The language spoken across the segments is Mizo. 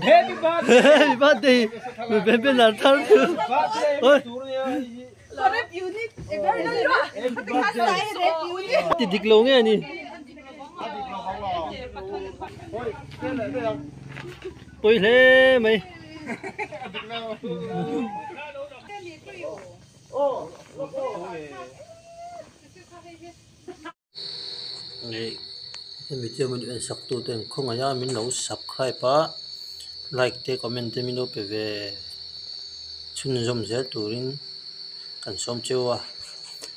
Happy birthday! Happy lar thar chu. Ti dik lo nge ni. Pui hle mai. Hemi chu min en sak tu ten khawngaih a min lo subscribe a like te comment te min lo pe ve chhunzawm zel turin kan sawm cheu a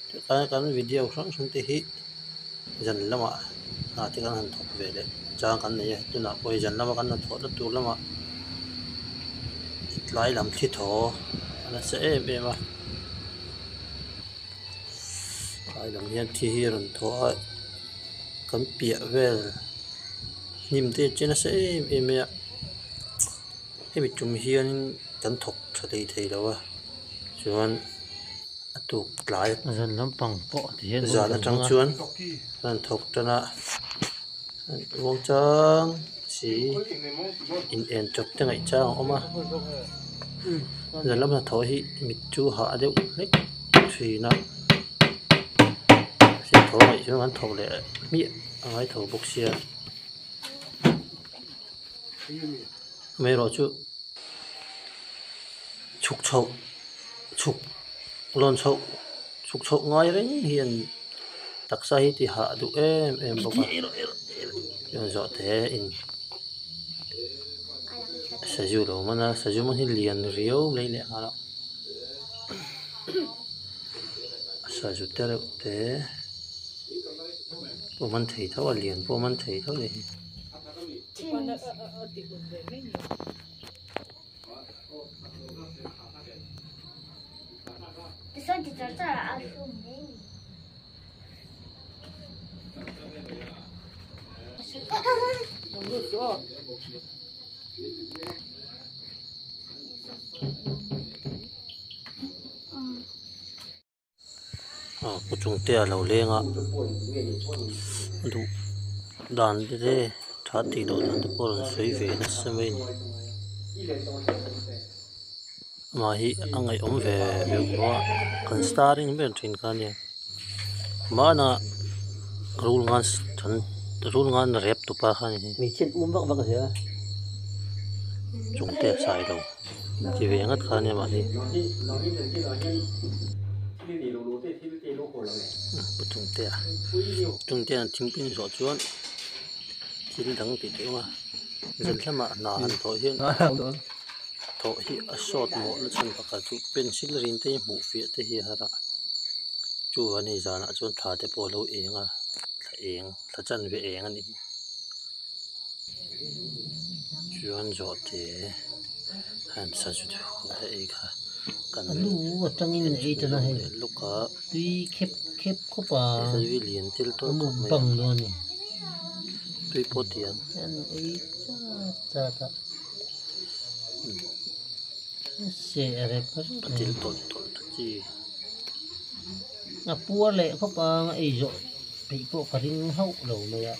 tichuan kan video hrang hrang te hi zan lamah hna te kan han thawk ve leh chang kan nei a tunah pawh hei zan lama kan hnathawh na tur lamah tlai lam thli thaw a nasa em em a. Tlai lam hian thi hi a rawn thaw a kan piah vel hnim te a che nasa em em mai a hemi tum hianin kan thawk tha thei thei lo a chuan a tuk tlai zan lampang pawh ti hian zan atang chuan an thawk tan a ruang chang si in en chawp te ngaih chang a awm a zan lam hnathawh hi mit chu hah deuh hlek thin a thil thaw ngaih chuan an thawk leh hmiah a ngai tho bawk sia amaherawhchu chhuk chhoh chhuk lawn chhoh chhuk chhoh ngai reng hian. Taksa hi ti hah duh em em bawk a chuan zawh te in sazu lo man a sazu man hi lian riau mai leh nghal a sazu te reuh te pawh man thei tho a lian pawh man thei tho a ni. Aw pu chungte a lo leng a duh dan te te tha tih loh dan te pawh a rawn sawi ve nasa mai a ni amah hi a ngaihawm ve ve bawk a kan starring ber thin kha a nia hmanah rul ngan rul ngan rep tupa kha a ni chungte a sai lo. Ti ve ngat kha ania mahni pu Chungtea Chungtea thingpui zawh chuan thil dang tih theih awm a zan lamah hna han thawh hian thawh hi a sawt mawh na chhan pakhat chu pencil rin te hi hmuh fiah te hi a har a chu a ni zanah chuan thla te pawh a lo eng a thla eng thla chanve eng a ni. Chuan zawh te han sazu a ei kha kan A lu atangin en ei tana hei leh lawk a tui khep khep khawp a sazu hi lian tel tawh khawp mai a bang dawn a ni tui pawh ti ang an ei chat chat a seh rep rep a til tawlh tawlh ta chi a puar leh khawp a ei zawh peih pawh ka ring hauh lo mai a.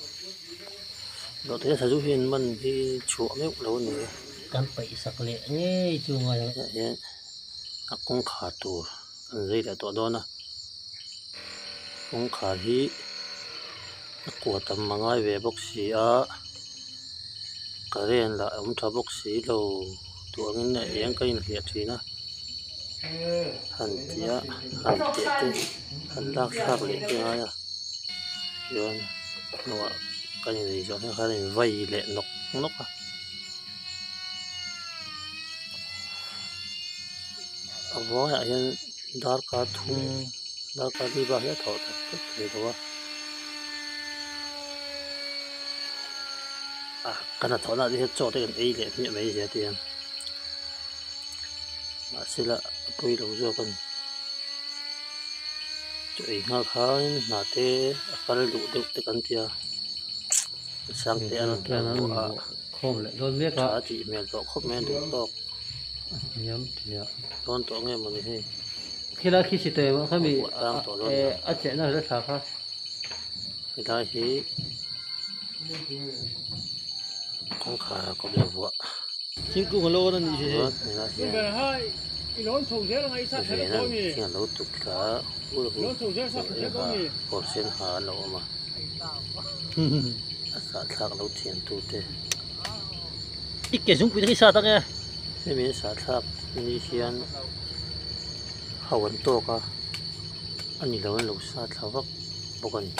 Zawhte sazu hian man hi chhuah meuh lo a ni. Kan paih sak leh ngei chu ngai ang. Tah hian a kawngkhar tur an zai leh tawh dawn a, kawngkhar hi a kua tam a ngai ve bawk si a, current lah a awm tha bawk si lo duh angin a eng ka inhliah thin a, han tia han teh te han lak thlak leh te a ngai a. Chuan hnuah kan inei zawh hian khan a invai leh nawk nawk a a vaiah hian darkar thum darkar li bak hi a thawh tak tak thei lo a ah kan hnathawh na ah te hian chaw te kan ei leh hmiah mai zel te hian mahse la a pawi lo zawk a ni. Chaw ei nghal khan hna te a kal duh deuh te kan tia sang te an rawn a tha tih hmel tawh khawp mai a duh tawk dawn tawh nge mawni hei tang tawh dawn helai hi Kawngkhar a kawp la vuah. Thingkung a lawn a nih hi. Chuan helaiah hian venan thing a lo tuk thla a hul hul ha kawr sen ha an lo awm a a sahthlak lo thian tu te. I ke zungpui te khi sat ang e. Hemi an sahthlak ni hian ho an tawk a a ni lo an lo sa thla vak bawk a ni.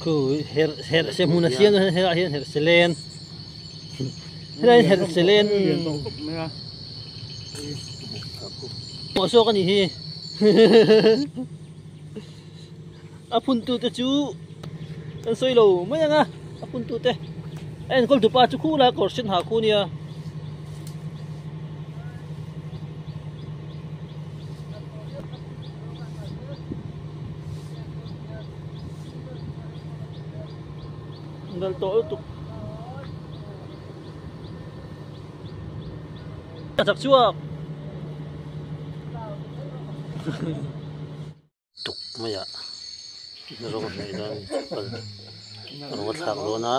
Herh se hmun a siam helaiah hian herh se len helaiah hian herh se len pawh zawk a nih hi a phun tu te chu kan sawi lo mai ang a a phun tu te a enkawl tu pa chu khu lai kawr sen ha khu a nia. Dal tawh lutuk. A chak chhuak. Tuk mai ah rawng a hnaih dawn chapal rawng a thlak dawn a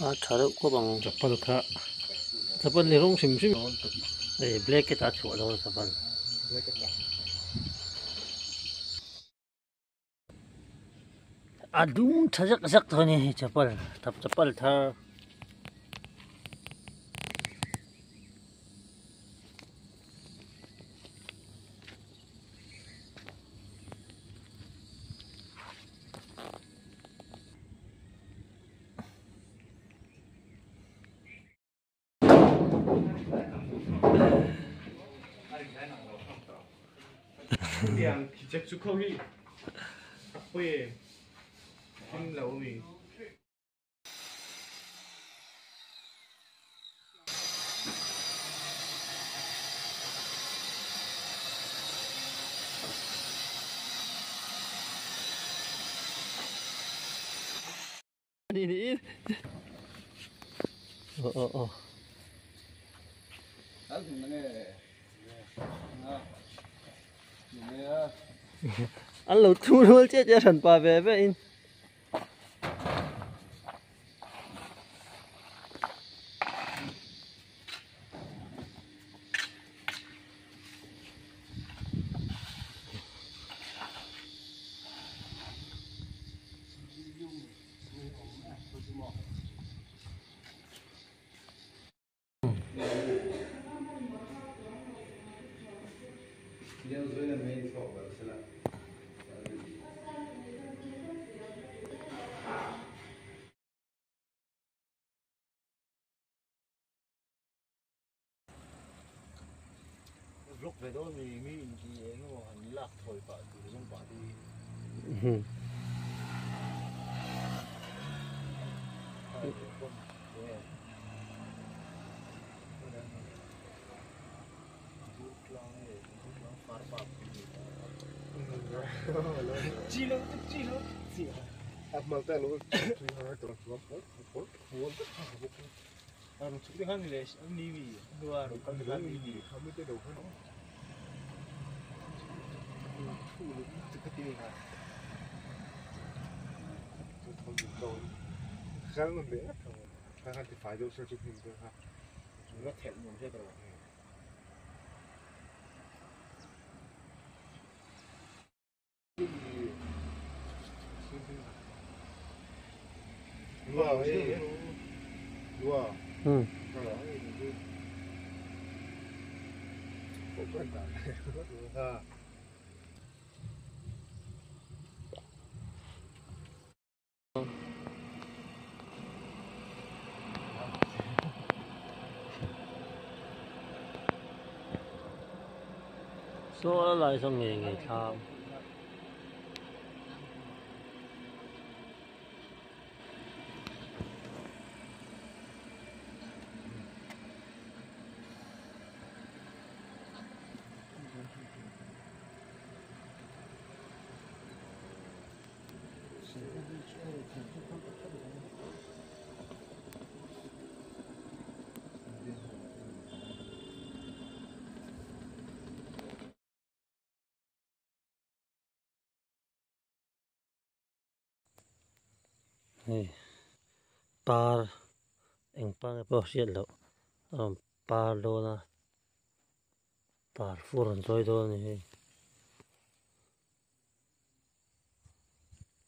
a tha deuh khawp ang chapal kha chapal ni rawng hrim hrim hei blanket a chhuah dawn chapal. A dum tha zak zak tawh a ni hei chapal chapal thar. An lo thu rual chiah chiah hran pa ve ve in. Vlog ve dawn mi mi inti eng emaw han lak thawi pah tur zawng pah te hi. Saw a lai saw ngei ngei thlam. Hei par eng par nge pawh hriat loh a rawn par dawn a par fur an chawi dawn a ni hei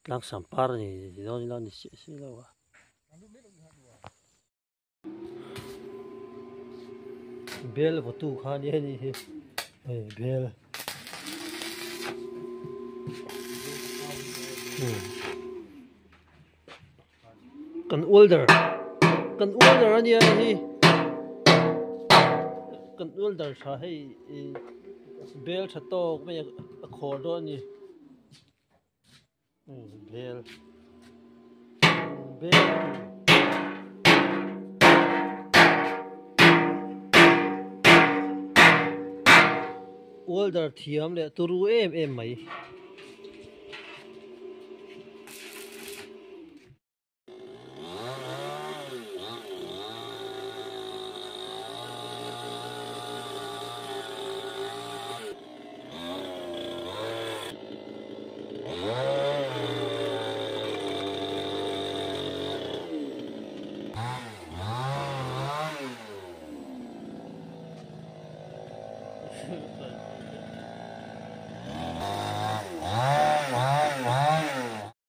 tlangsam par a ni dawn ila ni chiah si lo a. Bel vawtu kha nia ni hi hei bel kan welder kan welder ania hei kan welder tha hei bel tha tawk mai a khawr dawn a ni. Bel bel welder thiam leh turu em em mai.